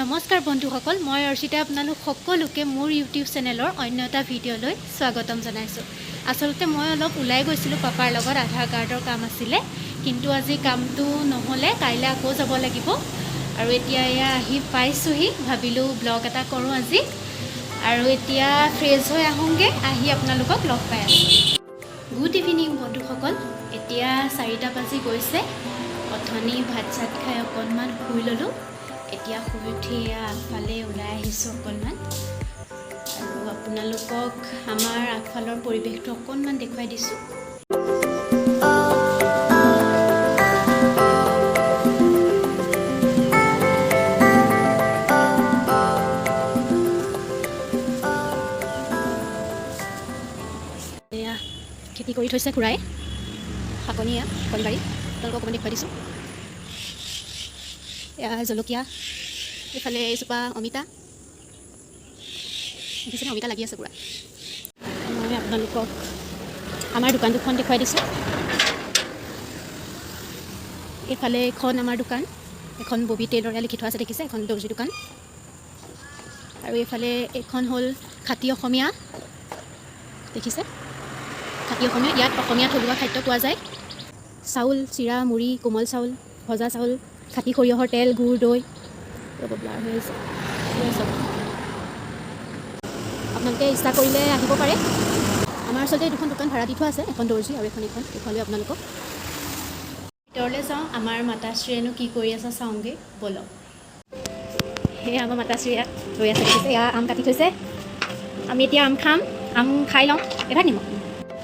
নমস্কাৰ বন্ধুসকল, মই অৰ্চিতা, আপোনালোক সকলোকে মোৰ ইউটিউব চেনেলৰ অন্য এটা ভিডিঅ'লৈ স্বাগতম জনাইছোঁ। আচলতে মই অলপ ওলাই গৈছিলোঁ পাপাৰ লগত, আধাৰ কাৰ্ডৰ কাম আছিলে। কিন্তু আজি কামটো নহ'লে, কাইলৈ আকৌ যাব লাগিব। আৰু এতিয়া এয়া আহি পাইছোঁহি, ভাবিলোঁ ব্লগ এটা কৰোঁ আজি। আৰু এতিয়া ফ্ৰেছ হৈ আহোঁগৈ, আহি আপোনালোকক লগ পাই আছোঁ। গুড ইভিনিং বন্ধুসকল। এতিয়া 4টা বাজি গৈছে। অথনি ভাত চাত খাই অকণমান শুই ল'লোঁ। এতিয়া শুই উঠি এয়া আগফালে ওলাই আহিছোঁ অকণমান আৰু আপোনালোকক আমাৰ আগফালৰ পৰিৱেশটো অকণমান দেখুৱাই দিছোঁ। এয়া খেতি কৰি থৈছে খুৰাই, শাকনি। এয়া শাকনিবাৰী, আপোনালোকক অকণমান দেখুৱাই দিছোঁ। এয়া জলকীয়া, এইফালে এজোপা অমিতা দেখিছেনে? অমিতা লাগি আছে পূৰা। মই আপোনালোকক আমাৰ দোকান দুখন দেখুৱাই দিছোঁ। এইফালে এখন আমাৰ দোকান, এখন ববী টেইলৰে লিখি থোৱা আছে, দেখিছে? এখন দৰ্জী দোকান। আৰু এইফালে এইখন হ'ল খাতী অসমীয়া, দেখিছে? খাতী অসমীয়া, ইয়াত অসমীয়া থলুৱা খাদ্য পোৱা যায়। চাউল, চিৰা, মুড়ি, কোমল চাউল, ভজা চাউল, খাতী সৰিয়হৰ তেল, গুড়, দৈ। ৰ'ব, ব্লাৰ হৈ আহিছে। এয়া চাওক। আপোনালোকে ইচ্ছা কৰিলে আহিব পাৰে। আমাৰ আচলতে এই দুখন দোকান ভাড়া দি থোৱা আছে, এখন দৰ্জী আৰু এখন এইখন। দেখুৱালোঁ আপোনালোকক। ভিতৰলৈ যাওঁ, আমাৰ মাতাশ্ৰীয়েনো কি কৰি আছে চাওঁগৈ ব'লক। সেয়া আমাৰ মাতাশ্ৰী ইয়াত ৰৈ আছে, দেখিছে? এয়া আম কাটি থৈছে। আমি এতিয়া আম খাম, আম খাই লওঁ। এভাগ নিমখ।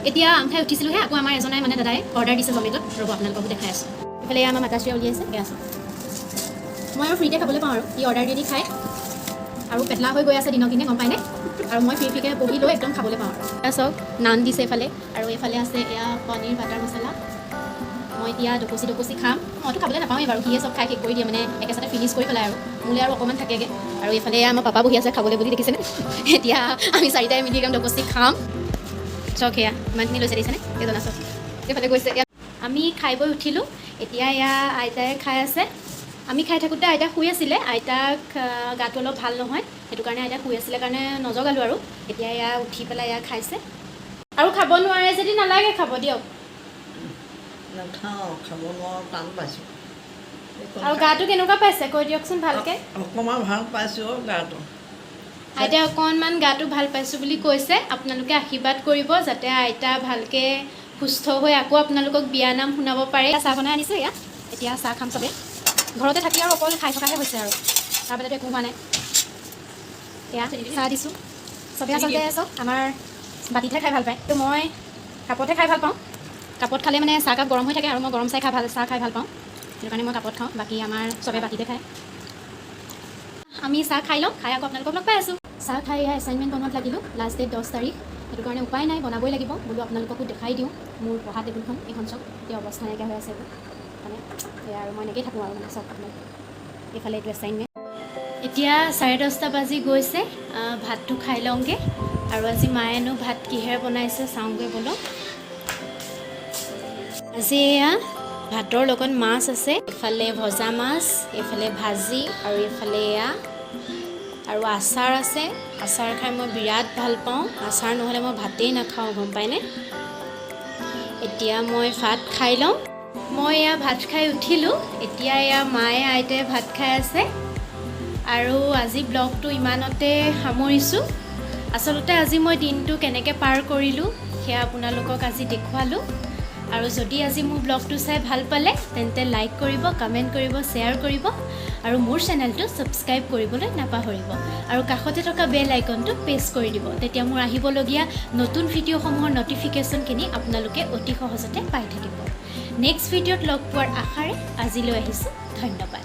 এতিয়া আম খাই উঠিছিলোঁহে, আকৌ আমাৰ এজনাই মানে দাদাই অৰ্ডাৰ দিছে জমেট'ত। ৰ'ব, আপোনালোককো দেখাই আছোঁ। এইফালে এয়া আমাৰ মাতাশ্ৰীয়ে উলিয়াইছে। এয়া আছে। মই আৰু ফ্ৰীতে খাবলৈ পাওঁ আৰু ই অৰ্ডাৰ দি দি খায় আৰু পেটলা হৈ গৈ আছে দিনক দিনে, গম পায়নে? আৰু মই ফ্ৰী ফ্ৰীকৈ বহি লৈ একদম খাবলৈ পাওঁ। আৰু এয়া চাওক, নান দিছে এইফালে আৰু এইফালে আছে এয়া পনীৰ বাটাৰ মছলা। মই এতিয়া দকচি দকচি খাম। মইতো খাবলৈ নাপাওঁৱেই বাৰু, সিয়ে চব খাই শেষ কৰি দিয়ে, মানে একেচাতে ফিনিছ কৰি পেলাই আৰু মোলৈ আৰু অকণমান থাকেগৈ। আৰু এইফালে এয়া আমাৰ পাপা বহি আছে খাবলৈ বুলি, দেখিছেনে? এতিয়া আমি চাৰিটাই মিলি একদম দকচি খাম। চাওক, সেয়া ইমানখিনি লৈছে, দেখিছেনে? এইজনা চাওক, এইফালে গৈছে। এয়া আমি খাই বৈ উঠিলোঁ। এতিয়া এয়া আইতাই খাই আছে। আমি খাই থাকোঁতে আইতা শুই আছিলে। আইতাক গাটো অলপ ভাল নহয়, সেইটো কাৰণে আইতা শুই আছিলে কাৰণে নজগালোঁ। আৰু এতিয়া এয়া উঠি পেলাই এয়া খাইছে। আৰু খাব নোৱাৰে যদি নালাগে খাব দিয়ক। নাখাওঁ, খাব নোৱাৰোঁ, টান পাইছোঁ। এইকণ। আৰু গাটো কেনেকুৱা পাইছে কৈ দিয়কচোন ভালকৈ। অকণমান ভাল পাইছোঁ অ' গাটো। আইতাই অকণমান গাটো ভাল পাইছোঁ বুলি কৈছে। আপোনালোকে আশীৰ্বাদ কৰিব যাতে আইতা ভালকৈ সুস্থ হৈ আকৌ আপোনালোকক বিয়া নাম শুনাব পাৰে। চাহ বনাই আনিছোঁ এয়া, এতিয়া চাহ খাম চবে। ঘৰতে থাকি আৰু অকল খাই থকাহে হৈছে আৰু তাৰ বাদেতো একো হোৱা নাই। এয়া চাহ দিছোঁ চবে। আচলতে চব আমাৰ বাতিতহে খাই ভাল পায়, তো মই কাপতহে খাই ভাল পাওঁ। কাপত খালে মানে চাহকাপ গৰম হৈ থাকে আৰু মই গৰম চাহ খাই ভাল পাওঁ, সেইটো কাৰণে মই কাপত খাওঁ। বাকী আমাৰ চবে বাতিতে খায়। আমি চাহ খাই লওঁ, খাই আকৌ আপোনালোকক লগ পাই আছোঁ। চাহ খাই এয়া এছাইনমেণ্ট বনোৱাত লাগিলোঁ। লাষ্ট ডেট 10 তাৰিখ, সেইটো কাৰণে উপায় নাই, বনাবই লাগিব। বোলো আপোনালোককো দেখাই দিওঁ মোৰ পঢ়া টেবুলখন। এইখন চাওক, এতিয়া অৱস্থা নাইকিয়া হৈ আছে এইবোৰ। মানে সেয়া আৰু মই এনেকেই থাকোঁ আৰু মানে চাওক আপোনালোক, এইফালে এইটো এছাইনমেণ্ট। এতিয়া 10:30 বাজি গৈছে। ভাতটো খাই লওঁগৈ। আৰু আজি মায়েনো ভাত কিহেৰে বনাইছে চাওঁগৈ ব'লক। আজি এয়া ভাতৰ লগত মাছ আছে, এইফালে ভজা মাছ, এইফালে ভাজি আৰু এইফালে এয়া আৰু আচাৰ আছে। আচাৰ খাই মই বিৰাট ভাল পাওঁ। আচাৰ নহ'লে মই ভাতেই নাখাওঁ, গম পায়নে? এতিয়া মই ভাত খাই লওঁ। মই এয়া ভাত খাই উঠিলোঁ। এতিয়া এয়া মায়ে আইতাই ভাত খাই আছে। আৰু আজি ব্লগটো ইমানতে সামৰিছোঁ। আচলতে আজি মই দিনটো কেনেকৈ পাৰ কৰিলোঁ সেয়া আপোনালোকক আজি দেখুৱালোঁ। আৰু যদি আজি মোৰ ব্লগটো চাই ভাল পালে, তেন্তে লাইক কৰিব, কমেণ্ট কৰিব, শ্বেয়াৰ কৰিব আৰু মোৰ চেনেলটো ছাবস্ক্ৰাইব কৰিবলৈ নাপাহৰিব। আৰু কাষতে থকা বেল আইকনটো প্ৰেছ কৰি দিব, তেতিয়া মোৰ আহিবলগীয়া নতুন ভিডিঅ'সমূহৰ ন'টিফিকেশ্যনখিনি আপোনালোকে অতি সহজতে পাই থাকিব। নেক্সট ভিডিঅ'ত লগ পোৱাৰ আশাৰে আজিলৈ আহিছোঁ। ধন্যবাদ।